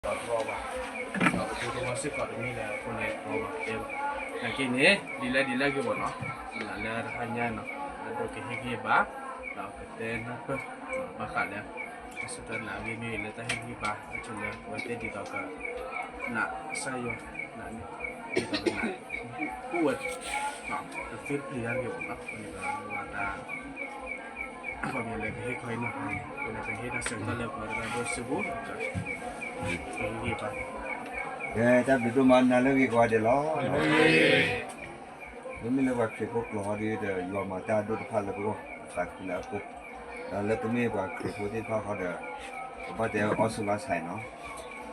ဒီးတရီဘၣ်, ဒီးပဒိတဝီစ့ၢ်ကီးတမ့ၢ်လၢအဃိန့ၣ်တရီဘၣ်တဲဘၣ်, နာ်က့န့ၣ် ဒ်လဲၣ်ဒ်လဲၣ်ဂ့ၤဘၣ်နီၤ, လၢတဟါညါနီၤ, အဒိကဟ့ၣ်ဂံၢ်ဘါ, ဒီးကတဲနၢ်ပၢၢ်, ဘၣ်ဃးလၢ အဆၢတၢ်နာ်ဂ့ၢ်မ့ၢ်ဂ့ၤလၢတၢ်ဟ့ၣ်ဂံၢ်ဘါ အဆိလၢအဝဲသ့ၣ်ဒ်သိးက နာ်ကစၢ်ယွၤ, နာ်န့ၣ် ဒ်သိးကနာ် အိၣ်ဝဲ တသ့တပျံၤတၢ်တဂ့ၤဘၣ်နီၤ, အဃိန့ၣ်ဒီး လၢဝဲတၢ် ခီပညီလၢကဟ့ၣ်ခီဟ့ၣ်နီၤဟါန့ၣ် အဃိန့ၣ် ကဟ့ၣ်တၢ်ဆၢကတီၢ်လၢပှၤတဂၤဒီးစုပူၤဒီး ကဟ့ၣ်ဂံၢ်ဘါ, ကဲ တၢ်ဘျုးဒိၣ်မး နၤလၢအဂ့ၤကိးဂၤဒဲးလီၤ. မ့မ့ၢ်လၢပှၤခရံာ်ဖိကျိာ်ဟီဒ်ဒီး ယွၤမၤတၢ်ဒိၣ်တဖၣ်လၢပဂီၢ် သးခုလၢအဃိ, ဒီးလၢပမ့ၢ်ပှၤခရံာ်ဖိသ့ၣ်တဖၣ်ဃီဒီး ပဘၣ်တဲအီၣ်ဆူၣ်လါဆဲးနီၤ,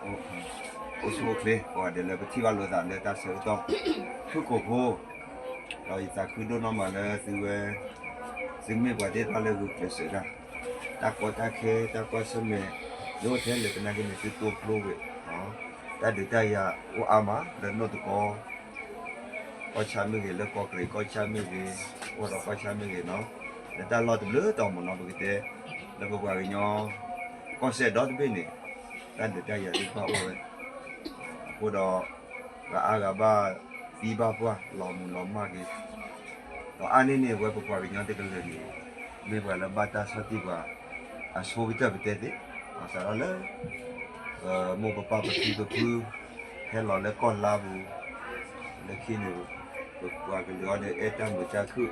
အိၣ်ဆူၣ်အိၣ်ချ့ ကိးဂၤဒဲးလၢပထံၣ်ဘၣ်လိာ်သးလၢတၢ်ဆၢကတီၢ် ဖုၣ်ကိာ်ဖိ ဒီးယသးခုဒိၣ်နီၢ်မးလၢသုဝဲ သုမ့ၢ်ပှၤသ့ၣ်တဖၣ်လၢဂုာ်ကျဲးစၢးတၢ်, တၢ်ကီတၢ်ခဲ တၢ်ကွၢ်ဆၢၣ်မဲာ် ယအိၣ်ထဲလၢာ်သနာ်က့န့ၣ် သုတိဖျိဝဲ, တၢ်ဒုးတၢ်ယၤအိၣ်အါမး လၢနိၣ်တကီ ကီၢ်ဆၣ်မ့ၢ်ဂ့ၤ လၢကီၢ်ကရံးကီၢ်ဆၣ်မ့ၢ်ဂ့ၤ, အိၣ်ဒီးကီၢ်ဆၣ်မ့ၢ်ဂ့ၤနီၤ, လၢတၢ်လီၢ်တဘျုးတီၤမ့ၢ်နီၤ ပကတဲ လၢပပှၤကညီ ကီၢ်စဲၣ်ဒီတဘ့ၣ်န့ၣ် တၢ်ဒုးတၢ်ယၤသ့ၣ်တဖၣ်အိၣ်ဝဲ, အဃိဒီး ပှၤအါဂၤဘၣ်သံဘၣ်ပှၢ် လီၤမုၢ်လီၤမၢ်က့ၤ, ဒီးအါန့ၢ်န့ၣ် အဝဲပပှၤကညီတကလုာ်န့ၣ် မ့ၢ်ပှၤလၢဘၣ်တၢ်ဆီၣ်တံၢ်ပှၤ အဆိကတၢၢ်ပတဲသ့, စးထီၣ်လၢ မိၢ်ပပၢ်ပဖံပဖု ဟဲလီၤလၢကီၢ်လါပူၤ, လၢခံန့ၣ် ပပှၤကလုာ်အံၤန့ၣ် အဲၣ်တၢ်မုာ်တၢ်ခုၣ်,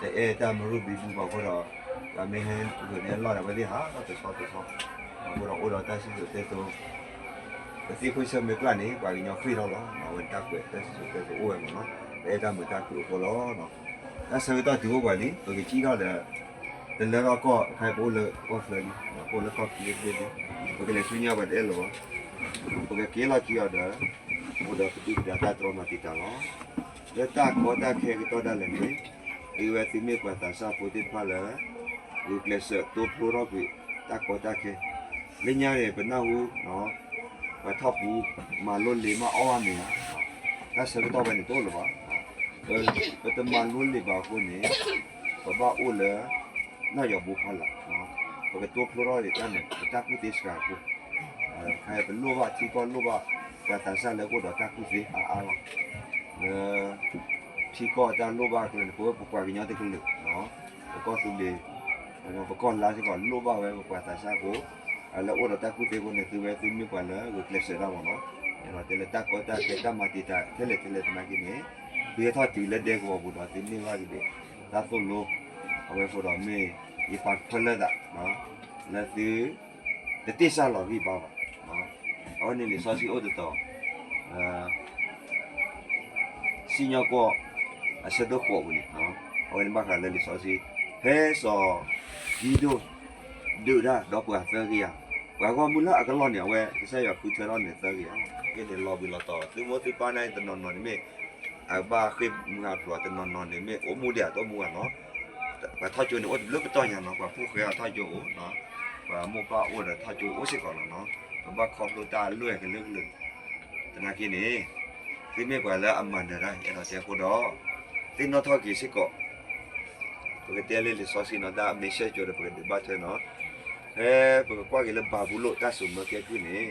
တအဲၣ်တၢ်မရူၢ်ဘံဘူဘၣ်အဃိဒီး ပှၤမ့ၢ်ဟဲဂုာ်န့ၢ်အလီၢ်ဒီး အဝဲသ့ၣ်ဟးထီၣ်တဆီတဆီ, အဃိဒီးအိၣ်ဒီးတၢ်စံၣ်စိၤတဲစိၤ, ပသံခွံဆၢမ့ၢ်ကျၢ်န့ၣ် ပှၤကညီဃ့ၢ်ထီၣ်လီၤ, အဝဲတၢ်ကွဲးတၢ်စံၣ်စိၤတဲစိၤအိၣ်ဝဲမ့ၢ်နီၤ, ပအဲၣ်တၢ်မုာ်တၢ်ခုၣ်အဃိလီၤ. တၢ်ဆၢကတီၢ်တုၤအိၣ်ပှၤလံ ပကစံၣ်ထီၣ်ဒီး တလၢထီၣ်ကီၢ် ခါအံၤပအိၣ်လၢကီၢ်ချၢလံ, ပအိၣ်လၢကီၢ်ချၢလံ, ပကလဲၤဆူညါပှၤတအဲၣ်လၢၤဘၣ်, ပကက့ၤလီၢ်ခံအီၤဒီး အိၣ်ဒီးပဒုၣ်ပဒါတၢ်တြီမၤတံာ်တာ်လီၤ. လၢတၢ်ကီတၢ်ခဲကတီၢ်ဒၣ်လဲာ်န့ၣ် သုဝဲသုမ့ၢ်ပှၤသးစၢ်ဖိသ့ၣ်တဖၣ်လၢ ဂုာ်ကျဲးစၢးတိဖျိထီၣ်ကွံာ်တၢ်ကီတၢ်ခဲ, လၢညါန့ၣ် ပနၢ်ဟူ ပှၤထီၣ်ပူၤ မၤလိလံာ်မးအီၣ်ဘၣ်မ့ၢ်ဧါ, တၢ်ဆၢကတီၢ်ဝဲန့ၣ်တအိၣ်လၢၤဘၣ်, ပတမၤလိလံာ်ဘၣ်အဃိန့ၣ် ပဘၣ်အိၣ်လၢ နီၢ်ယီၤဘိဖီလာ်, ပကတိဖျိထီၣ်ဒၣ်တၢ်န့ၣ် ပတၢ်ကူၣ်သ့စှၤအဃိ, ပလိၣ်ဘၣ်ထံကီၢ်လိၣ်ဘၣ် ပှၤသးစၢ်လၢကအိၣ်ဒီးတၢ်ကူၣ်သ့အါအါလီၤ, လၢ ထံကီၢ်တၢ်လိၣ်ဘၣ်အကျါန့ၣ် ပဝဲပပှၤကညီတကလုာ် ပကီၢ်သူလ့ၤ ပကီၢ်လါစ့ၢ်ကီး လိၣ်ဘၣ်ဝဲပပှၤသးစၢ်ဖိ, လၢအိၣ်ဒီးတၢ်ကူၣ်သ့အဃိန့ၣ် သုဝဲသုမ့ၢ်ပှၤလၢဂုာ်ကျဲးစၢးတၢ်မ့ၢ်နီၤ, ဒီးတဲလၢတၢ်ကီတၢ်ခဲတၢ်မၤတံာ်တာ်ထဲလဲၣ်ထဲလဲၣ်သနာ်က့န့ၣ် သုဟဲထီၣ်တုၤလၢဒဲကဝီၤပူၤဒီးသုန့ၢ်ဘၣ်က့ၤ တၢ်သိၣ်လိ အဝဲအဃိဒီးမ့ၢ် ယပာ်ကဖၢလၢသး လၢသု တတ့ၢ်စၢ်လီၤဂံၢ်ဘါဘၣ်, အဝဲန့ၣ်လံာ်စီဆှံအိၣ်တတီၤ စံၣ်ညီၣ်ကွီၢ် အဆၢဒိၣ်ဃိးပူၤန့ၣ် အဝဲန့ၣ်ဘၣ်ဃးလၢလံာ်စီဆှံ ဖဲစီၤကံဒိၣ် ဒုးတၢ်ဒီးပှၤသၢကယၤ, ပှၤဂီၢ်မုၢ်လၢအကလီၢ်န့ၣ် အဝဲကစၢ်ယွၤဃုထၢထီၣ်န့ၣ်သၢကယၤ, ကဲန့ၣ်လီၤဘှံးလီၤတီၤ သုမိၢ်သုပၢ်န့ၣ်တနီၤနီၤန့ၣ်မ့ၢ် အဘၣ်ဃ့ၢ်မုၢ်ဟးဖျိးတနီၤနီၤန့ၣ်မ့ၢ်အိၣ်မူဒံးဧါတအိၣ်မူဘၣ်နီၤ, ပှၤထီၣ်ကၠိန့ၣ်အိၣ်တဘျုးပတီၢ်ညါနီၤ, ပှၤဖိၣ်ဃဲအထီၣ်ကၠိအိၣ်, ပှၤမိၢ်ပၢ်အိၣ်ဒီးထီၣ်ကၠိအိၣ်စ့ၢ်ကီးလီၤနီၤ, ပဘၣ်ခီဖျိတၢ်အလွဲၢ်ကလုာ်ကလုာ်, သနာ်က့န့ၣ် သုမ့ၢ်ပှၤလၢအမၤနၢၤတၢ် အဲၣ်ဒိးတဲအဃိဒီး သ့ၣ်နီၣ်ထီၣ်က့ၤစ့ၢ်ကီး, ပကတဲလၢလံာ်စီဆှံနီၤ တၢ်အမ့ၢ်ဆဲးကၠိဒီးပကဒုးဘၣ်ထွဲနီၤ, ဖဲပကကွၢ်က့ၤလၢဘၤဘူလိၣ်တၢ်စိာ်မၢကဲကုၢ်န့ၣ်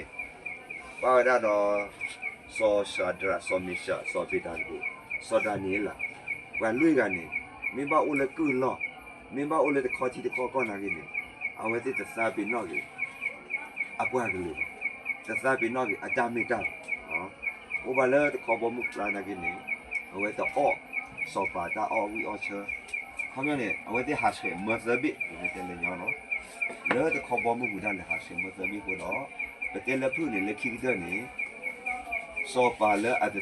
ပၣ်ဝဲဒၣ်ဒီး စီၤၡၤဒြး စီၤမ့ၡး စီၤအဘ့းနကိး စီၤဒၤနံးယ့လး, ပှၤလွံၢ်ဂၤန့ၣ် မ့ၢ်ဘၣ်အိၣ်လၢကုၢ်အလီၢ်, မ့ၢ်ဘၣ်အိၣ်လၢတခီထံတခီကီၢ်နာ်က့န့ၣ် အဝဲသ့ၣ်တသးပ့ၤနီၣ်က့ၤ အပှၤကလုာ်ဘၣ်, တသးပ့ၤနီၣ်က့ၤအတၢ်မ့ၢ်တၢ်လီၤ. အိၣ်ဘၣ်လၢတခီဘီမုၢ်ကျါနာ်က့န့ၣ် အဝဲတအီၣ်စီၤပၤတၢ်အီၣ်ဝံၣ်အီၣ်ဆၢ, ခီပညီန့ၣ် အဝဲသ့ၣ်ဟးဆှဲးမၢသၢဘ့ၣ် ပမ့ၢ်တဲလၢညီနီၤ, လၢတခီဘီမုၢ်ပူၤဒၣ်လဲာ်ဟးဆှဲးမၢသၢဘ့ၣ်အဃိဒီး ပ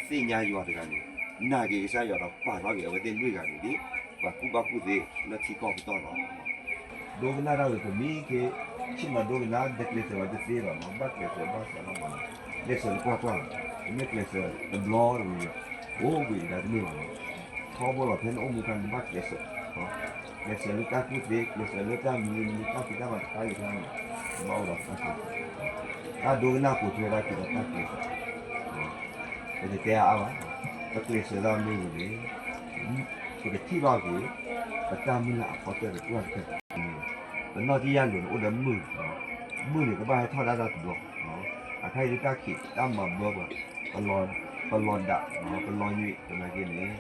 တဲလၢဖုၣ်န့ၣ် လၢခံကတၢၢ်န့ၣ် စီၤပၤလၢအတသ့ၣ်ညါယွၤတဂၤန့ၣ် နာ်က့ၤကစၢ်ယွၤဒီးပာ်ထီၣ်က့ၤအဝဲသ့ၣ်လွံၢ်ဂၤန့ၣ်ဒ် ပှၤကူၣ်ဘၣ်ကူၣ်သ့လၢထံကီၢ်ပတီၢ်လီၤ. ဒိကနၣ်တၢ်ဝံၤ ပမ့ၢ်က့ၤ ဆ့ၣ်နီၤဒိကနၣ် တကျဲးစၢးဝဲတသ့ဘၣ်မး ဘၣ်ကျဲးစၢးဘၣ်စၢၤလီၤမးနီၤ, ကျဲးစၢးလၢကွၢ်ကွၢ်လီၤ, ပမ့ၢ်ကျဲးစၢးတဘျီတဝံၤ အိၣ်ကွံာ်ဒၣ်တန့ၢ်ဘၣ်နီၤ, ထီဘိလီၤ ဖဲနအိၣ်မူခါန့ၣ် နဘၣ်ကျဲးစၢး ကျဲးစၢးလၢတၢ်ကူၣ်သ့ ကျဲးစၢးလၢတၢ်မံၤမံၤ တၢ်ဖံးတၢ်မၤတခါဂ့ၤခါန့ၣ် နဘၣ်အိၣ်ဒီးတၢ်ကျဲးစၢး, တၢ်ဒိကနၣ်ပိာ်ထွဲတၢ်က့ၤဒီးတၢ်ကျဲးစၢး, ပတတဲအါအါဘၣ်, ပကျဲးစၢးတၢ်မ့ၢ်ဝံၤန့ၣ် ပကထံၣ်ဘၣ်က့ၤ ပတၢ်မုၢ်လၢ်အဖီတၢၢ်တကွၢ်တက့ၢ်, ပနီၢ်ကံယၢ်လိၤန့ၣ် အိၣ်ဒီးမုၢ်, မုၢ်န့ၣ် ကဘၣ်ဟဲထီၣ်ဒၣ်တၢ်တဘျီ, အ ဟဲဒုးတၢ်ခံးတၢ်မၤဘၢပှၤ, ပလီၤဒး, ပလီၤယွံာ်သနာ်က့န့ၣ်,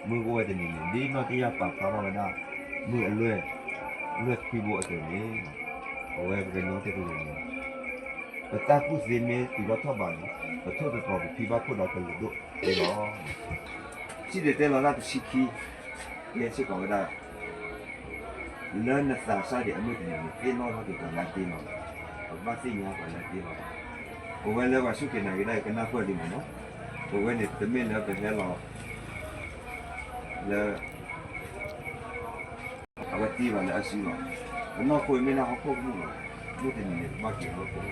မုၢ်ကအိၣ်ဝဲတနံၤန့ၣ် ဒ်နီၢ်တယၢ်ပာ်ဖျါထီၣ်ဝဲဒၣ် မုၢ်အလွဲၢ်, လွဲၢ်ထွံဘိအသိးန့ၣ်, အဝဲပကညီတကလုာ်န့ၣ် ပတၢ်ကူၣ်သ့မ့ၢ်တုၤထီၣ်ထီၣ်ဘးန့ၣ် ပထိၣ်သတြီၤပဖံဘၣ်ခိၣ်ဒီးကလုာ်ဒိၣ်သ့လီၤ. စံၣ်တဲၤတဲလီၤတၢ်တဆံခံ, ကဲစ့ၢ်ကီးဝဲဒၣ် လၢနသးစၢ်ဒံးအမုၢ်တနံၤန့ၣ် သ့ၣ်နီၣ်ထီၣ်က့ၤပှၤလၢအတ့လီၤ, ပဘၣ်သ့ၣ်ညါပှၤလၢအတ့လီၤ, ပဝဲလၢပှၤစူၢ်က့ၤနာ်က့ၤတၢ်အံၤ ကနၢ်ပၢၢ်လံမ့ၢ်နီၤ, ပဝဲန့ၣ်တမ့ၢ်လၢပဟဲလီၤ လၢ အဝဲတ့ဘၣ်လၢအစုလီၤ. ပနီၢ်ခိမ့ၢ်ဒၣ်ဟီၣ်ခိၣ်ကမူၣ်လီၤ. မုၢ်တနံၤန့ၣ် ပဘၣ်က့ၤဟီၣ်ခိၣ်,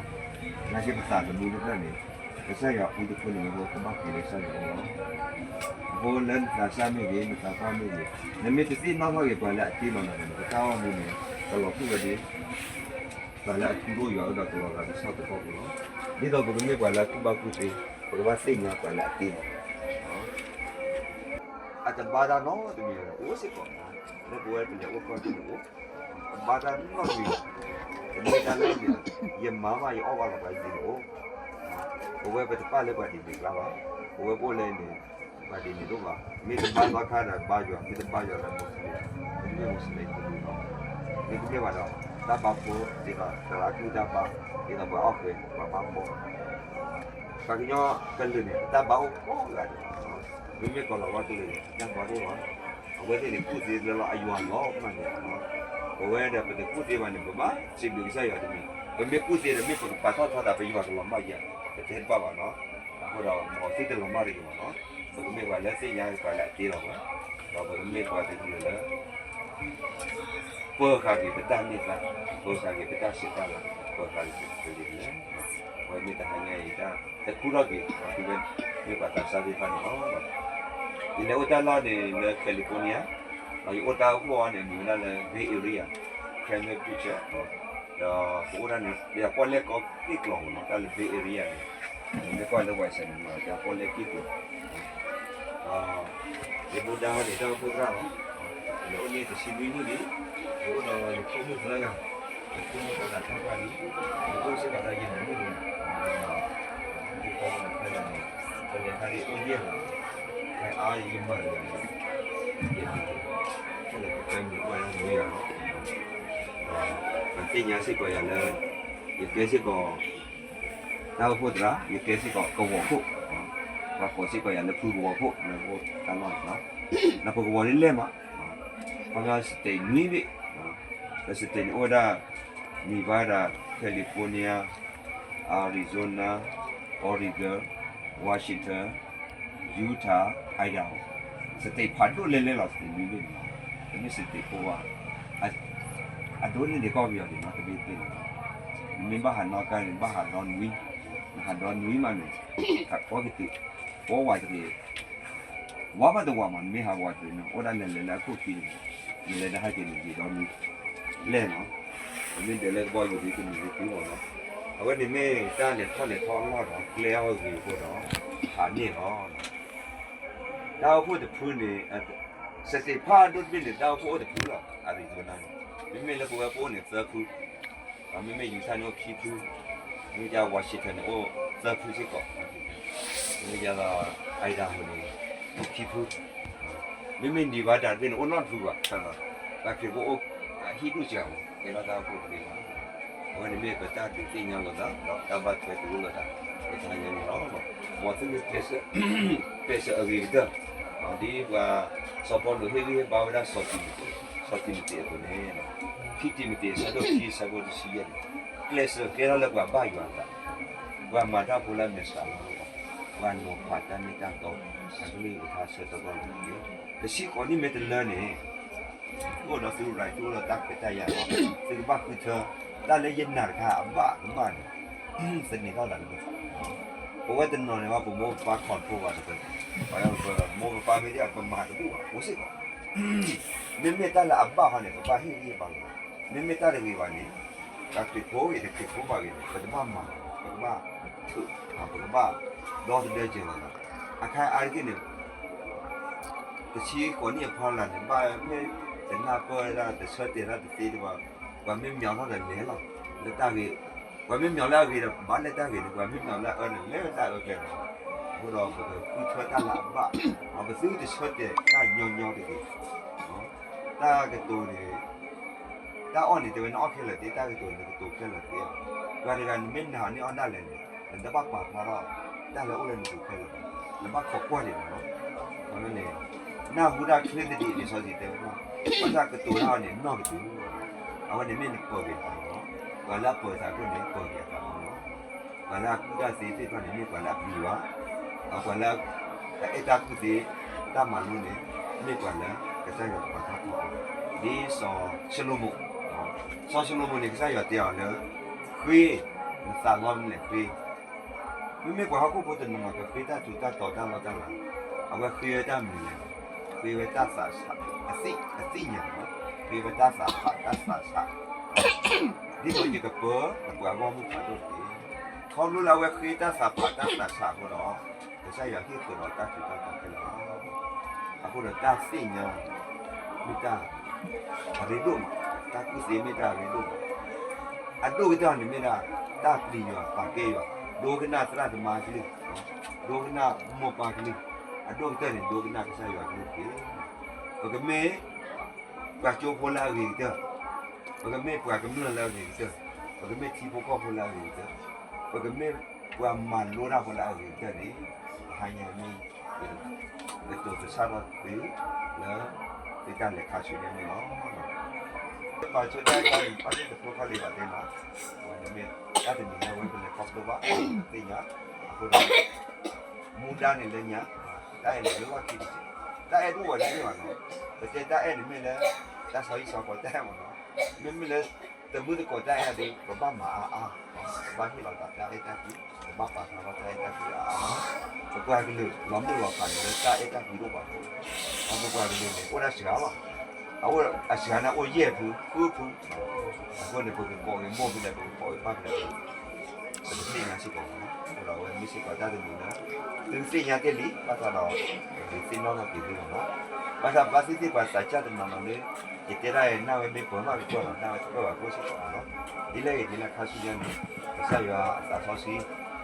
နာ်က့ပသးသမူလၢတၢ်န့ၣ်, ကစၢ်ယွၤအူတဖုန့ၣ် ပဘၣ်က့ၤလၢကစၢ်ယွၤအအိၣ်လီၤ. အဃိလၢနသးစၢ်မ့ၢ်ဂ့ၤ, နသးပှၢ်မ့ၢ်ဂ့ၤ, နမ့ၢ်တသ့ၣ်နီၣ်ထီၣ်က့ၤပှၤလၢအတ့လီၤနၤန့ၣ် ပတၢ်အိၣ်မူန့ၣ် ကလီၤဖုၣ်ဝဲဒၣ် ပှၤလၢအထူဒိၣ်ယွၤအၢဒီးကလီၤဂာ်ကဆှီသကိးပူၤလီၤ. ဒ်သိးပကမ့ၢ်ပှၤလၢအကူၣ်ဘၣ်ကူၣ်သ့, ပကဘၣ်သ့ၣ်ညါပှၤလၢအတ့လီၤ အတဘါတၢ်နီတမံၤလၢၤ အိၣ်စ့ၢ်ကီး, လၢပဝဲပလဲၤအိၣ်ကီၢ်ဒ်န့ၣ်အိၣ်, အဘါတၢ်နီတမံၤ, တမ့ၢ်တၢ်နီတမံၤ, ယမၤဘၣ်ယအီၣ်ဘၣ်လီၤပှၤဒ်န့ၣ်အိၣ်, ပဝဲပတပာ်လၢပှၤဒ်န့ၣ်ကျါဘၣ်, ပဝဲပအိၣ်လၢန့ၣ်, ပှၤဒ်န့ၣ်တအိၣ်ဘၣ်, မ့ၢ်တဘါလီၤခါဒီးဘါယွၤ, မ့ၢ်တဘါယွၤဒီးမိၢ်စလ့ၣ်, မ့တမ့ၢ်မိၢ်စလ့ၣ်တမ့ၢ်ဘၣ်, မ့တမ့ၢ်ဘၣ်ဒီး, တၢ်ဘါဖိ, ဒ်သိးတရၤကူၣ်တၢ်ဘါ, ဒ်သိးပှၤအီၣ်ဃဲၤ, ပှၤဘၣ်ဘီ ပှၤကညီကလုာ်န့ၣ် တၢ်ဘါအိၣ်ကိးဂၤဒဲး, မ့မ့ၢ်ကီၤလၤဝါကလုာ်န့ၣ် တၢ်ဘါတအိၣ်လီၤ, အဝဲသ့ၣ်န့ၣ် ကူၣ်သ့လၢလီၤအယွၤလီၤမးန့ၣ်လီၤ, ပဝဲဒီးပတကူၣ်သ့ဘၣ်န့ၣ် ပဘၣ်စံးဘျုးကစၢ်ယွၤတမံၤ, ပမ့ၢ်ကူၣ်သ့ဒီးမ့ၢ်ပကပာ်ထီၣ်ထီသးပယွၤကလီၤမၢ်ယၤ, ပတဲတဘၣ်ဘၣ်နီၤ, အဃိဒီးမ်သုတလီၤမၢ်တဂ့ၤဘၣ်နီၤ, ပကမ့ၢ်ပှၤလၢသ့ၣ်ညါပှၤလၢအတ့လီၤဝဲ, ဒီးပကမ့ၢ်ပှၤတကလုာ်လၢ ပၢဃာ်က့ၤပတၢ်န့ၢ်သါ, ပၢဃာ်က့ၤပတၢ်ဆဲးတၢ်လၤ, ပၢဃာ်က့ၤပကလုာ်လၢ, အဝဲမ့ၢ်တဟါညါအံၤတၢ်တခူထီၣ်က့ၤ, မ့ၢ်ပှၤသးစၢ်သ့ၣ်တဖၣ်န့ၣ်လီၤ. ယလဲၤအိၣ်တၢ်လီၢ်န့ၣ်လၢ California, ဒီးယအိၣ်တၢ်အိၣ်ဖှိၣ်အီၤန့ၣ် အမံၤဝဲဒၣ်လၢ Bay Area, Cramer Beach, ဒီးပအိၣ်တၢ်န့ၣ် ပှၤပီၣ်လဲၣ်ကီၢ်က့ၣ်ကျီၤမ့ၢ်နီၤ, တၢ်လၢ Bay Area န့ၣ်, မ့ၢ်ကွၢ်လၢ website န့ၣ် မ့ၢ်ပှၤပီၣ်လဲၣ်က့ၣ်ကျီၤ ယမူဒါဟီန့ၣ် တၢ်အိၣ်ဖှိၣ်သရၣ်လီၤ. ယအိၣ်န့ၣ်တဆံနွံနံၣ်လံ, ယအိၣ်ဒီးယဖိမုၣ်သၢဂၤ, ယဖိမုၣ်သၢဂၤတၢ်ပှၢ်လံ, ယအိၣ်စ့ၢ်ကီးဒီးယနူမုၣ်တဂၤ, ယဖိမုၣ်သၢဂၤန့ၣ်, ပလဲၤခါဒ်အိၣ်ယဲၢ်ဂၤ, ဖဲအါယမၤတဂၤန့ၣ်, ယဒ်န့ၣ်, ခဲလၢာ်ကပၢမုာ်အိၣ်ဝဲဒၣ်နွံဂၤလီၤ. ဒီးပသ့ၣ်ညါစ့ၢ်ကီးယၤလၢ ယကဲစ့ၢ်ကီး တၢ်အိၣ်ဖှိၣ်သရၣ်, ယကဲစ့ၢ်ကီးကဝီၤခိၣ်, ပှၤကိးစ့ၢ်ကီးယၤလၢဖုကဝီၤခိၣ်လၢတၢ်လီၢ်န့ၣ်လီၤ. ဒီးပကဝီၤဒ်လဲၣ်မး, ခီပညီ state နွံဘ့ၣ်, ပ state န့ၣ်အိၣ်ဝဲဒၣ် Nevada, California, Arizona, Oregon, Washington, Utah, Idaho, state ဖးဒိၣ်လဲၣ်လဲၣ်လီၤ state နွံဘ့ၣ်န့ၣ်လီၤ. တမ့ၢ် state ဖိဘၣ်, အဒိန့ၣ်ဒံးကီၢ်ပယီၤန့ၣ်လီၤ တဘ့ၣ်တဘ့ၣ်န့ၣ်လီၤ. နမ့ၢ်ဘၣ်ဟးနီၣ်ကါန့ၣ် ဘၣ်ဟးဒီနွံ, နဟးဒီနွံမးန့ၣ်, ခးကီကတုာ်, ပီဝဲတဂ့ၤ, ဝါဘၣ်တဝးမး နမ့ၢ်ဟးဝးတဂ့ၤန့ၣ် အိၣ်ဒၣ်လဲၤလဲၤလၢအခိၣ်ခံန့ၣ်, နလဲၤဒၣ်ဟဲက့ၤန့ၣ် ယံာ်ဒီနွံ လဲၣ်နီၤ, ပမ့ၢ်ဒၢးလၢကဘီယူၤဒ်ကနံၤဒ်တုၤမးနီၤ, အဝဲန့ၣ်မ့ၢ်တၢ်လဲၤထီၣ်လဲၤထီအလီၢ်ဒီး ကျဲအီၣ်ဂ့ၤအဃိဒီး, ဟးန့ၢ်လီၤ. တၢ်အိၣ်ဖှိၣ်တဖုန့ၣ်, စတ့းဖးဒိၣ်တဘ့ၣ်န့ၣ် တၢ်အိၣ်ဖှိၣ်အိၣ်တဖုလီၤ Arizona န့ၣ်, မ့မ့ၢ်လၢပဝဲပအိၣ်န့ၣ်သၢဖု, မ့မ့ၢ် Utah န့ၣ်အိၣ်ခံဖု, မ့မ့ၢ် Washington န့ၣ်အိၣ်သၢဖုစ့ၢ်ကီး, မ့မ့ၢ် Idaho န့ၣ် အိၣ်ခံဖု, မ့မ့ၢ် Nevada တဘ့ၣ်န့ၣ် အိၣ်နီတဖုဘၣ်, ပှၤခရံာ်ဖိအိၣ်အဟံၣ်ဒူၣ်စှၤမး ကဲထီၣ်တၢ်အိၣ်ဖှိၣ်တဘ့ၣ်လီၤ. အဝဲန့ၣ်မ့ၢ်ပတၢ်ဒုးသ့ၣ်ညါလိာ်သး ဒီးတၢ်ဘၣ်ထွဲတူၢ်လိာ်သး လၢတဟါညါန့ၣ်လီၤ. မ်သုမ့ၢ်ကျဲးစၢးအဂ့ၤကတၢၢ်, ဒ်ပှၤစီၤပီလူးဟ့ၣ်ဂံၢ်ဟ့ၣ်ဘါဝဲဒၣ် စီၤတံၤမသ့းအသိးန့ၣ်, ခံတံၤမသ့းအဆၢဒိၣ်ခံအဆၢဖိတဆံယဲၢ်န့ၣ်, ကျဲးစၢးကဲထီၣ်လၢပှၤဘၣ်ယွၤအသး, ပှၤမၤတၢ်ဖိလၢအမဲာ်ဆှးလီၤ, ပှၤနီၤဖးတၢ်မ့ၢ်တၢ်တီ, အကမ့ၢ်ကထါဆၢတီတီလီၤ. တဆံဃိးနံၣ်မ့ၢ်တလၢန့ၣ် အိၣ်ဒီးသု right သုအိၣ်ဒီးတၢ်ခွဲးတၢ်ယာ်လီၤ. သုကဘၣ်ဃုထၢ တၢ်လၢယနာ်တခါအဘၣ်ကမၣ်န့ၣ် သန့ၤထီၣ်သးတဘၣ်. ပဝဲတနီၤန့ၣ် ပမိၢ်ပပၢ် control ပှၤတဖၣ်, ပမိၢ်ပပၢ်မ့ၢ်ဒ်ပမၤတဘူၣ်ဘၣ် အိၣ်စ့ၢ်ကီး. မ့မ့ၢ်တၢ်လၢအဘၣ်ဟီန့ၣ် ပဘၣ်ဟ့ၣ်ဂံၢ်ဟ့ၣ်ဘါလီၤ. မ့မ့ၢ်တၢ်တဂ့ၤဘၣ်န့ၣ် ပှၤခရံာ်ဖိဂ့ၤ တခရံာ်ဖိဘၣ်ဂ့ၤန့ၣ် ပတဘၣ်မၤ, ပကဘၣ်ထုး, ပကဘၣ်ဒီသဒၢစၢၤလီၤ. အခါအါတက့ၢ်န့ၣ် တဆံဃိးနံၣ်အဖီလာ်န့ၣ် ဘၣ်မ့ၢ်တနၢ်ပၢၢ်ဝဲဒၣ် တဆၢတဲာ်တၢ်တသ့တဘၣ်, ပှၤမ့ၢ်မၤထီၣ်ဒီးလဲၤလီၤ လၢတၢ်ဂ့ၤ, ပ ပှၤမ့ၢ်မ့ၢ်လၢအဂ့ၤဒီး ဘၣ်လဲၤတၢ်ဂ့ၤန့ၣ်, ပှၤမ့ၢ်မ့ၢ်လၢအအၢန့ၣ် လဲၤတၢ်အၢကျဲန့ၣ်လီၤ. အဃိဒီးပကဃုထၢတၢ်လၢအဘၣ်, ပသုတဆၢတဲာ်တၢ်ညီညီတဂ့ၤ. တၢ်ကတိၤန့ၣ်, တၢ်အီၣ်န့ၣ် တဲဝဲနအီၣ်ခဲလၢာ်သ့, တၢ်ကတိၤန့ၣ် နကတိၤခဲလၢာ်သ့. ပှၤတဂၤနမ့ၢ်နာ်န့ၢ်အီၣ်ဒၣ်လဲာ်န့ၣ်, နတဘၣ်ပာ်ဖျါထီၣ်တၢ်လၢအိၣ်လၢနပူၤခဲလၢာ်ဘၣ်, နဘၣ်ခိးကွၢ်ဒံးဘၣ်လီၤ. အဝဲန့ၣ်, နၢ်ဟူတၢ်ချ့သဒံး လံာ်စီဆှံတဲဝဲ, ဘၣ်ဆၣ်ကတိၤတၢ်အီၤန့ၣ် နီၢ်ကတုၤ, အဝဲန့ၣ်မ့ၢ်နပၢၤက့ၤသးလီၤ. ပှၤလၢအပၢၤသးအခိၣ်န့ၣ် ပၢၤက့ၤအသးလီၤ. ပှၤလၢအကူၣ်တၢ်သ့သ့ၣ်တဖၣ်န့ၣ် မ့ၢ်ပှၤလၢအပျံၤယွၤ, ပှၤလၢအအဲၣ်တၢ်ကူၣ်သ့, တၢ်မၤလိန့ၣ် မ့ၢ်ပှၤလၢကစၢ်ယွၤပာ်တၢ်ဖီအီၤ, ဒ်စီၤၡလိၤမိၣ်, စီၤၡလိၤမိၣ်န့ၣ် ကစၢ်ယွၤတဲအီၤလၢ, ဃ့, နသးလီမနုၤလဲၣ်ဃ့. မ့မ့ၢ်ပှၤဟီၣ်ခိၣ်ဖိတနီၤနီၤ ကဃ့တၢ်ထူးတၢ်တီၤတၢ်လီၢ်တၢ်လၤ, အဝဲဃ့ဝဲတၢ်မနုၤလဲၣ်, ဃ့ဝဲတၢ်သးဆး, အသ့ၣ်ညါ, ဃ့ဝဲတၢ်သးဖးတၢ်သးဆး ဒ်သိးယကပၢၤနပှၤဂီၢ်မုၢ်ဖးဒိၣ်တက့ၢ်. ခီဖျိလၢအဝဲဃ့တၢ်သးဖးတၢ်သးဆးအဃိဒီး, ကစၢ်ယွၤဟ့ၣ်ဃုာ်ဒီးတၢ်ထူးတၢ်တီၤခဲလၢာ်လီၤ. အဃိဒီးတၢ်သ့ၣ်ညါ, မ့ၢ်တၢ်အရ့ဒိၣ်မး, တၢ်ကူၣ်သ့မ့ၢ်တၢ်အရ့ဒိၣ်မး, အဒိၣ်ကတၢၢ်န့ၣ်မ့ၢ်ဒၣ်, တၢ်ပျံၤယွၤပာ်ကဲယွၤ, ဒိကနၣ်သရၣ်သမါကလုၢ်, ဒိကနၣ်မိၢ်ပၢ်ကလုၢ်, အဒိၣ်ကတၢၢ်န့ၣ် ဒိကနၣ်ကစၢ်ယွၤကလုၢ်တက့ၢ်. ပကမ့ၢ်ပှၤကၠိဖိလၢအဂ့ၤကတၢၢ်, ပကမ့ၢ်ပှၤကမျၢၢ်လၢအဂ့ၤကတၢၢ်, ပကမ့ၢ်ထံဖိကီၢ်ဖိလၢအဂ့ၤကတၢၢ်, ပကမ့ၢ်ပှၤမၤလိတၢ်ဖိလၢအဂ့ၤကတၢၢ်န့ၣ်, တဟါညါမ့ၢ်, ကတိၤကဆၣ်ထီၣ်သုလၢ, သုတၢ်လဲၤခါဆူညါန့ၣ်လီၤ. ပာ်ဆိတၢ်အံၤ ဘၣ်သ့ၣ်တဖျိထီၣ်လံဘၣ်သ့ၣ်နီၤ, အဝဲန့ၣ်မ့ၢ်တၢ်တမံၤလၢအဝဲပလဲၤခီဖျိဘၣ်, သ့ၣ်ညါ, အဃိဒီး မူဒါန့ၣ်လၢညါ, တၢ်အဲၣ်န့ၣ်လၢဝဲခံတက့ၢ်, တၢ်အဲၣ်တအိၣ်ဝဲလၢန့ၣ်ဘၣ်နီၤ, ပတဲတၢ်အဲၣ်န့ၣ်မ့ၢ်လၢ, တၢ်ဆီဟံၣ်ဆီဃီတၢ်အဲၣ်မ့ၢ်နီၤ, မ့မ့ၢ်လၢ, တမုၢ်သကိးတၢ်အဲၣ်ဒီး ပဘၣ်မၤအါအါ, ပဘၣ်ဟ့ၣ်လီၤသးတၢ်အဲၣ်တၢ်ကွံ, ပဘၣ်ပာ်ဖျါထီၣ်တၢ်အဲၣ်တၢ်ကွံအါအါ, ပပှၤကလုာ်လီၤမုၢ်လီၤဖးန့ၣ်လၢတၢ်အဲၣ်တၢ်ကွံတအိၣ်ဘၣ်အဃိ, ပပှၤကလုာ်န့ၣ် အိၣ်ဒၣ်စှၤလီၤ, အအိၣ်အစှၤန့ၣ်အိၣ်ယဲၢ်ဖု, ဃုဖု, အဃိန့ၣ် ပကကိးက့ၤမိၢ်ဖဲလဲၣ် ပကကိးက့ၤပၢ်ဖဲလဲၣ် ပတသ့ၣ်ညါစ့ၢ်ကီးဘၣ်နီၤ, အဃိဒီးအဝဲမ့ၢ်စ့ၢ်ကီးတၢ်တမံၤလၢ, သုသ့ၣ်ညါတ့ၢ်လံ ဘၣ်ဆၣ်ဒီး, ပကသ့ၣ်နီၣ်ထီၣ်က့ၤသုလီၤနီၤ, ဘၣ်ဆၣ်ဘၣ်သ့ၣ်သ့ၣ်ပှၤသးစၢ်တနီၤနီၤလၢ, ယတဲဒၣ်အံၤနၢ်ဝဲမ့ၢ်ပၢၤမးကကွၢ်လီၤ နၢ်ဝဲတပၢၢ်ဘၣ်ကအိၣ်စ့ၢ်ကီးမးနီၤ, ဒ်လဲၣ်ဂ့ၤဒ်လဲၣ်ခါဆူညါန့ၣ်, ကစၢ်ယွၤအသးစီဆှ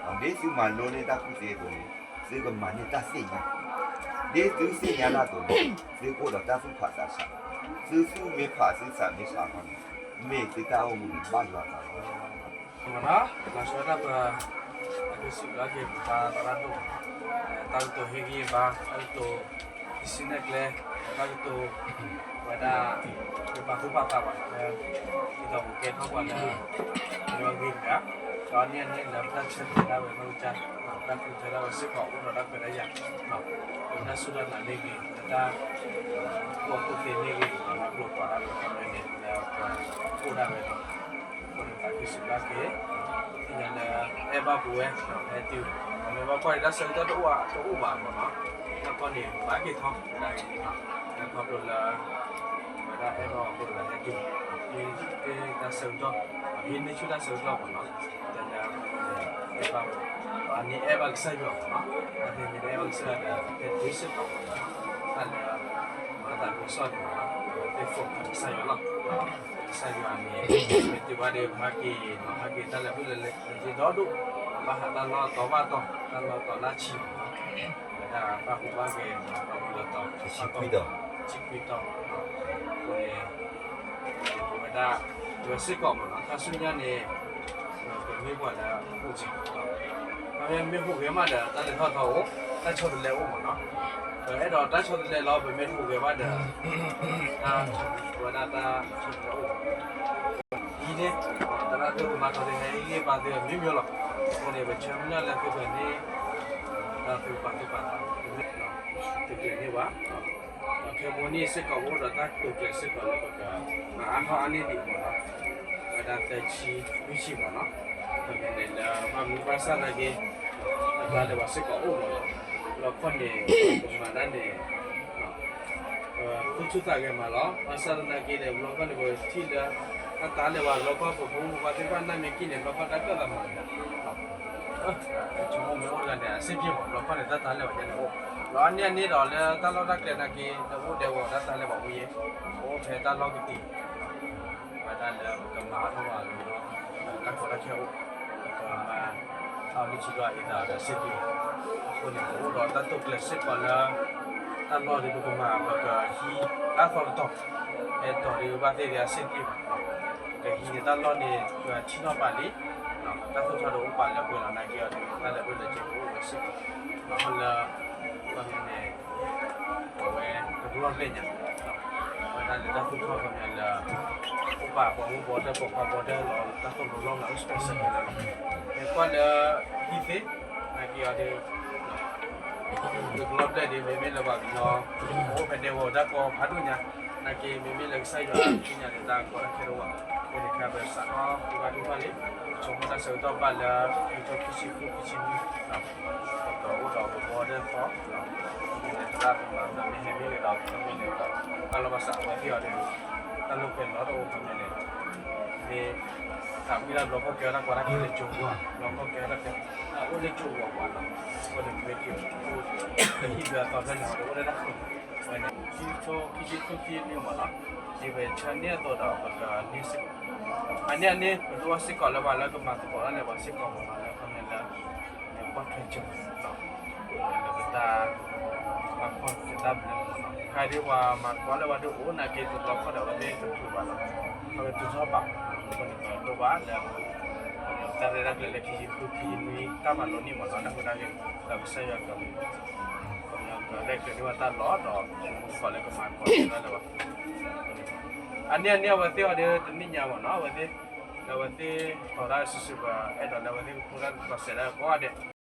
ံ, ဒ်သုမၤလိန့ၢ်တၢ်ကူၣ်သ့အသိးန့ၣ်, သုကမၤန့ၢ်တၢ်သ့ၣ်ညါ, ဒ်သုသ့ၣ်ညါတၢ်အသိးန့ၣ်, သုကအိၣ်ဒီးတၢ်သူၣ်ဖးသးဆး, သုသူၣ်မ့ၢ်ဖးသုသးမ့ၢ်ဆးအဃိန့ၣ်, မ့ၢ်သုတၢ်အိၣ်မူန့ၣ်ဘၣ်ယွၤအသးလီၤ. မ့ၢ်နီၤ, လီၤဆီဒၣ်ပှၤ, အကစံးဘျုးက့ၤပှၤသရၣ်ဒိၣ်မးနီၤ, တၢ်ကတိၤဟ့ၣ်ဂံၢ်ဘါ, တၢ်ကတိၤ, ဟံးစုနဲၣ်ကျဲ, တၢ်ကတိၤ, ဝဲဒၣ်, ပပာ်သူၣ်ပာ်သးဘၣ်လၢ, ဒ်သိးပကဲထီၣ်ပှၤလၢ, ယွၤဂ့ၤတဂၤ, ဒီးန့ၣ်အန့ၣ်လၢပတၢ်ဆၢတဲာ်ဒၣ်ဝဲနီၢ်ကစၢ်, ပတၢ်ဃုထၢဒၣ်ဝဲစ့ၢ်ကီးအိၣ်ဒီးတၢ်ခွဲးတၢ်ယာ်, ပတၢ်စူၢ်တၢ်နာ်မ့ၢ်ဂ့ၤ, ပတၢ်, ကူၣ်သ့မ့ၢ်ဂ့ၤ, ပှၤဘၣ်ကျိၤပှၤဒၣ်ဝဲခီဖျိန့ၣ် လၢပှၤအိၣ်ဒၣ်ဝဲလီၤ. အဃိန့ၣ်သးခုစံးဘျုးက့ၤ, သ့ၣ်ညါလၢ, အဲၣ်ဘၣ်ပဝဲ, ဟဲတုၤ, ပမ့ၢ်ဘၣ်ကွၢ်ဒၣ်တၢ်ဆၢကတီၢ်တအိၣ်ဘၣ်မ့ၢ်နီၤ, တၢ်ကီန့ၣ် ဘၣ်က့ၤထီၣ်ဝဲဒၣ်ဂ့ၤန့ၣ်လီၤ, လၢခီဖျိလၢ ဝဲဒၣ်အဲၣ်ဘၣ်အဃိဒီးဟဲတုၤ, ဟ့ၣ်တၢ်ဆၢကတီၢ်, ဟ့ၣ်န့ၢ်ဆူၣ်တၢ်ဆၢကတီၢ်မ့ၢ်နီၤ, တဲလၢ, အဲၣ်ဘၣ်, အန့ၣ်အဲၣ်ဘၣ်ကစၢ်ယွၤမ့ၢ်နီၤ, အန့ၣ်မ့ၢ်အဲၣ်ဘၣ်ကစၢ်ယွၤဒီး ဟဲတုၤစ့ၢ်ကီးမ့ၢ်နီၤ, တၢ်လၢ, မၤသးမုၢ်စီၣ်န့ၣ်မ့ၢ်နီၤ, အဝဲသ့ၣ် focus ကစၢ်ယွၤလီၤ, ကစၢ်ယွၤန့ၣ်, မ့ၢ်တုၤဘၣ်ဒီးဟးက့ၤနီၤ ဟးက့ၤတၢ်လဲၤဖုၣ်လဲၤလၢ် ယဒိၣ်ဒိၣ်, ဘၣ်ဟးတၢ်လီၢ်တီၤဘၣ်တီၤ တၢ်လီၢ်တီၤလၢဆံမ့ၢ်နီၤ, ဝဲဒၣ်ဘၣ်ဟူးဘၣ်ဂဲၤနီၤ တီၤပူၤလၢတီၤ, ဆံခွံတီၤ, အဃိန့ၣ်, ပဝဲဒၣ်, ပဝဲစ့ၢ်ကီးမ့ၢ်နီၤ ခါဆူညါန့ၣ်, ပမ့ၢ်ပှၤလၢအအိၣ်က့ၤ, ပမ့ၢ်ဟူးဂဲၤမးဒီး တၢ်လဲၤထီၣ်ထီအိၣ်, တၢ်ဆီတလဲအိၣ်မ့ၢ်နီၤ, ပအဲၣ်ဒိးတၢ်ဆီတလဲလီၤ ပမ့ၢ်တဟူးဂဲၤဘၣ်ဒီး, တၢ်, ဝဲဒၣ်တၢ်ဆီတလဲအိၣ် အံၤန့ၣ်, သရၣ်ဒိၣ်သမါထီၣ်သ့ၣ်ဟဲဟ့ၣ်ဂံၢ်ဘါသုအမျိုးမျိုးလီၤ, အဃိန့ၣ် ပဆၢမုၢ်လၢ်လၢသုကန့ၢ်, တၢ်သုပာ်သူၣ်ပာ်သး, သုကန့ၢ်ဘၣ်, ဒီးခဲမုၢ်နံၤစ့ၢ်ကီးအိၣ်ဒီးတၢ်တိာ်ကျဲၤစ့ၢ်ကီးလၢပက, မၤအါထီၣ်အါန့ၢ်ဒံးမ့ၢ်နီၤ, ဝဲဒၣ်သၢဆံ, လွံၢ်ဆံမ့ၢ်နီၤ, ပကန့ၣ်လၢဘၣ်မနုၤဘၣ်ဆၣ်သနာ်က့, တၢ်လဲၤဝဲစ့ၢ်ကီးအိၣ်မ့ၢ်နီၤ, လီခီၣ်န့ၣ်, ပမၤတၢ်န့ၣ် ပသူၣ်ဆူၣ်သးဂဲၤမးလီၤ, ဘၣ်ဆၣ်သနာ်က့န့ၣ် ဘျီခီၣ်န့ၣ် ပထံၣ်လၢ, တၢ်တၢ်လဲၤဝဲ ဘျီခီၣ်ပဖိမုၣ်ဖိခွါသ့ၣ်တဖၣ်နၢ်မ့ၢ်ကံၣ်န့ၣ် ဘျီခီၣ်တၢ်ကၢၣ်သးမၤလၢ, ဆိကမိၣ်မ့ၢ်အိၣ်တဂၤန့ၣ် အဆင်ပြေမး ဘျီခီၣ်န့ၣ် တၢ်တၢ်လဲၤဝဲန့ၣ်အိၣ်, ဒီးအန့ၢ်အန့ၣ်ဒီးလၢတၢ်လီၢ်တၢ်ကျဲနာ်က့ လၢအိၣ်ဒဲးဝဲတၢ်တၢ်လဲၤဝဲအိၣ်ယဲၢ်, အိၣ်ဖဲတၢ်လီၢ်ကတံၤ ဝဲဒၣ်လၢပကမၤအါထီၣ်ဘၣ်လီၤ, တၢ်ကီတၢ်ခဲအိၣ်, မၤအီၤလၢထံလီၤအသးဒီးစ့ၢ်ကီး, အဃိန့ၣ် ပအိၣ်ဒီးတၢ်တိာ်ကျဲၤစ့ၢ်ကီးလၢ တၢ်လီၢ်ဒီးပကမၤ ပကဟံးတၢ်သီတတီၤ, အဲၣ်တီၤဒီးဘၣ်သ့ၣ်သ့ၣ်အစ့ၢ်ကီးဘၣ်, ပကဟံးန့ၢ်တၢ်လီၢ်န့ၣ် ပထံၣ်နီၣ်ပာ်လံ, တၢ်သိၣ်ထီၣ်ဒီးအိၣ်ပာ်လၢပှဲၤလီၤ နာ်က့အီၤဒီး တၢ်လဲၤဘၣ်လဲၤက့ၤကအိၣ်ဝဲစ့ၢ်ကီး, အဃိလၢ ခီပညီန့ၣ် အဝဲတကလီၢ်ဘျဲၣ်ညါ, အဝဲဒၣ်လၢတၢ်သူၣ်ထီၣ်ခီပညီလၢ အိၣ်ပာ်ပှၤမူဘီဒၢ ပိာ်ခွါဘီဒၢလီၤ တၢ်သိၣ်လိလီၢ်လၢအိၣ်စပဲးစဲးလဲၣ်လီၤ, မ့ၢ်ကွၢ်လၢဟံၣ်သ့ၣ် နာ်က့အီၤဒီး တကလီၢ်ဘျဲၣ်ဒီး မ့မ့ၢ်လၢပှၤကညီ အိၣ်ဖဲဒဲဝဲတၢ်ကီဖးဒိၣ်ညါ, နာ်က့မ့မ့ၢ်လၢကစၢ်ယွၤသ့ၣ်ညါဒီး တၢ်ကီတၢ်ခဲတအိၣ်ဘၣ်, အဃိန့ၣ် ခဲအံၤပစးထီၣ် ပဘၣ်ဒိၣ်ဘၣ်လံ, ပဆိကမိၣ်တၢ်ဆၢကတီၢ်ဘၣ်လၢ ခံကထိခံဆံဃု ခံဆံနွံ ပကအိၣ်ဒီးပဘီဒၢသီ, သရၣ်သမါသ့ၣ်မ့ၢ်ဟဲမ့ၢ်ဂ့ၤဒီး ခီပညီန့ၣ်ဒီး တၢ်လီၢ်ဘၣ်ဆၣ်အဝဲသ့ၣ်အီၤဒီး တၢ်လိၣ်ဖဲလီၤတအိၣ်ခီပညီန့ၣ် မ့ၢ် တၢ်မုၢ်လၢ်ဘျီ ခီၣ်ကဲတၢ်ကီတၢ်ခဲလၢကၠိဂီၢ်, ဘျီခီၣ်ကဲတၢ်ကဲ အိၣ်လၢကၠိဂီၢ်ပှၤလီၤ, အဃိန့ၣ် မ့ၢ်က့ၤ ဟံၣ်ဘျီသီဖဲန့ၣ် အဝဲဒၣ်အိၣ်လၢတၢ်ဃုာ်, ဝဲန့ၣ် ခံကထိခံဆံဃု ခံဆံနွံမးလီၤ, ဒ်ပဆၢန့ၢ်အသိးဒီး ပကန့ၢ်စ့ၢ်ကီး, အန့ၣ်အန့ၣ် ပဒိၣ်စ့ၢ်ကီးလၢပှၤလၢကမၤသကိးတၢ်လၢပှၤစ့ၢ်ကီးမးလီၤ, လၢခီပညီလၢ ကွၢ်ထွဲကၠိ လၢပတၢ် ဘၣ်ခီၣ်ကတၢၢ်ဘျဲၣ်မးလီၤ, ခါဒ်ပှၤမၤသကိးလၢပှၤဒိၣ်အိၣ်နာ်က့ တဘျီခီၣ်ဒီး အဝဲသ့ၣ်တချုးဘၣ်လီၤ, အဝဲတုၤထီၣ်ဘၣ်, အဃိန့ၣ် ပဒိၣ်ဘၣ်လၢ တၢ်ရဲၣ်တၢ်ကျဲၤလၢခံဆံဃု ခံဆံနွံ တၢ်မၤလိန့ၢ်မးလီၤ, နၢ်ဟူဒၣ်က့ၤ ဒီးကစၢ်ယွၤက ကလဲၤကျဲၤန့ၢ်ဝဲတၢ်လီၢ်ဒီး မူသကိးလၢကမၤသကိးတၢ်လၢပှၤ အန့ၣ်အန့ၣ် အဝဲသ့ၣ်အီၤဒီး တနံၣ်ညါမးနီၤ အဝဲသ့ၣ်, လၢအဝဲသ့ၣ်တီၤတၢ်စုာ်စုာ် ပအဲၣ်ဒိးလၢအဝဲသ့ၣ်ကဖှိၣ်တၢ်လီၤစဲၤဒၣ်ကိးဂၤဒဲး